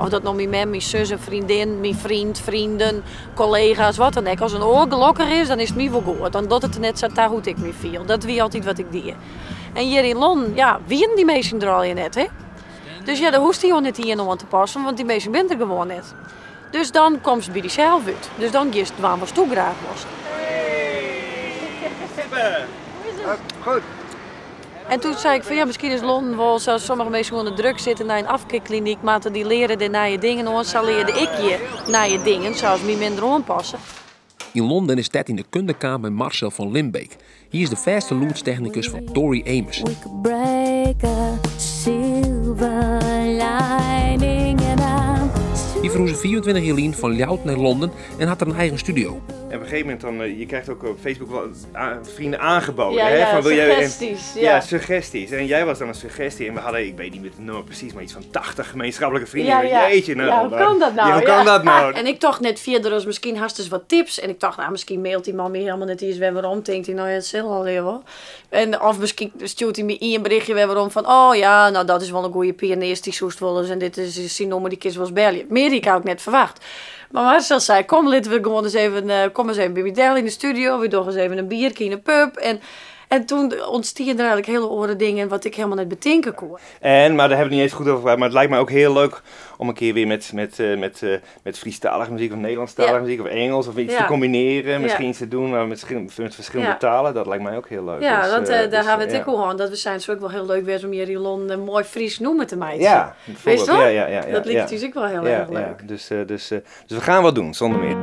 Of dat no myn mem, myn sus, in freondin, myn freon, freonen, kollega's, wat dan ek. As in oar gelokkich is, dan is it my wol goed. Dan docht it der net sa ta hoe't ik my fiel. Dat wie altyd wat ik die. En hjir yn Londen, ja, wienen dy minsken der allegear net, hè. Dus ja, dan hoechst dy oan net ien oan te passen, want dy minsken binne der gewoan net. Dus dan komst by dysels út. Dus dan giest dwaan watsto graach wolst. Goed. En toen sei ik fan ja, miskien is Londen wol sa sommige minsken oan de drugs sitte nei in afkickkliniek moatte, dy leare dêr nije dingen oan. Sa learde ik hjir nije dingen, sa as my minder oanpasse. Yn Londen is Tet yn de kunde kaam mei Marcel van Limbeek. Hy is de fêste lûdstechnikus fan Tori Amos. We could break a silver lining and I'm Hy ferhûze 25 jier lyn fan Ljouwert nei Londen en hat der in eigen studio. En op een gegeven moment dan, je krijgt ook op Facebook wel vrienden aangeboden. Ja, hè? ja, Van, wil jij, suggesties, ja. ja, suggesties. En jij was dan een suggestie. En we hadden, ik weet niet meer het nummer precies, maar iets van 80 gemeenschappelijke vrienden. Ja, ja. Jeetje, nou, Ja, hoe kan dat nou? Ja, hoe Ja. kan dat nou? En ik tocht net fierder as miskien hast ris wat tips. En ik tocht, nou, miskien mailt dy man my helemaal net iens wer werom. Tinkt hy, nou ja, it sil allegear wol. En of miskien stjoert hy my ien berichtje wer werom fan, oh ja, nou dat is wol in goede pianist, dy soest wolris en dit is syn nûmer, dy kinst wolris belje. Mear hie ik eigentlik net ferwacht. Mar Marcel sei, kom, litte we gewoan ris even, kom ris even by my del yn de studio, we dogge ris even in bierke yn de pub. En, en toen ûntstiene der eigentlik hiele oare dingen wat ik helemaal net betinke koe. En, maar daar hebben we het niet eens goed over gehad, maar het lijkt mij ook heel leuk om een keer weer met Friestalige muziek of Nederlandstalige muziek of Engels of iets te combineren, misschien iets te doen, maar met verschillende talen, dat lijkt mij ook heel leuk. Ja, want, daar hebben we het ook al aan, dat we zijn het ook wel heel leuk weer om hier in Londen een mooi Fries noemen te maken. Ja, Weet je bijvoorbeeld. wel? Ja. Dat lijkt dus ook wel heel erg leuk. Dus we gaan wat doen, zonder meer.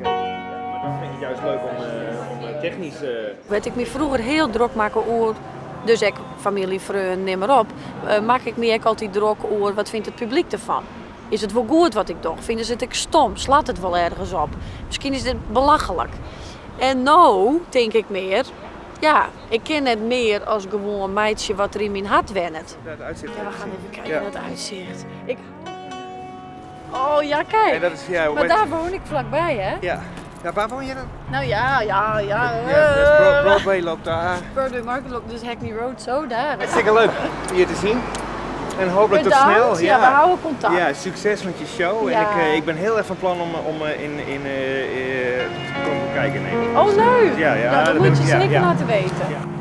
Maar dat vind ik juist leuk om technisch. Wat ik me vroeger heel drok makke oer, dus ek famylje, freonen, nim mar op, makke ik my ek altyd drok oer wat fynt it publyk derfan. Is it wol goed wat ik doch? Fine se it ek stom? Slacht it wol ergens op? Miskien is dit belachlik. En no tink ik mear, ja, ik kin net mear as gewoan meitsje wat der yn myn hert wennet. Het uitzicht. Ja, we gaan even kijken naar het uitzicht. Ik Oh ja, kijk. En dat is, ja, Maar daar woon ik vlakbij, hè? Ja. Ja, waar woon je dan? Nou ja, ja, ja. Ja, dus Broadway loopt daar. Broadway Market loopt dus Hackney Road zo daar. Hartstikke leuk je te zien. En hopelijk tot Bedankt. snel. Ja, we houden contact. Ja, succes met je show. En ik ben heel erg van plan om in te komen kijken in Nederland. Oh, leuk! Ja, ja, Nou, dat dat moet ben je ik, ja, zeker ja. laten weten. Ja.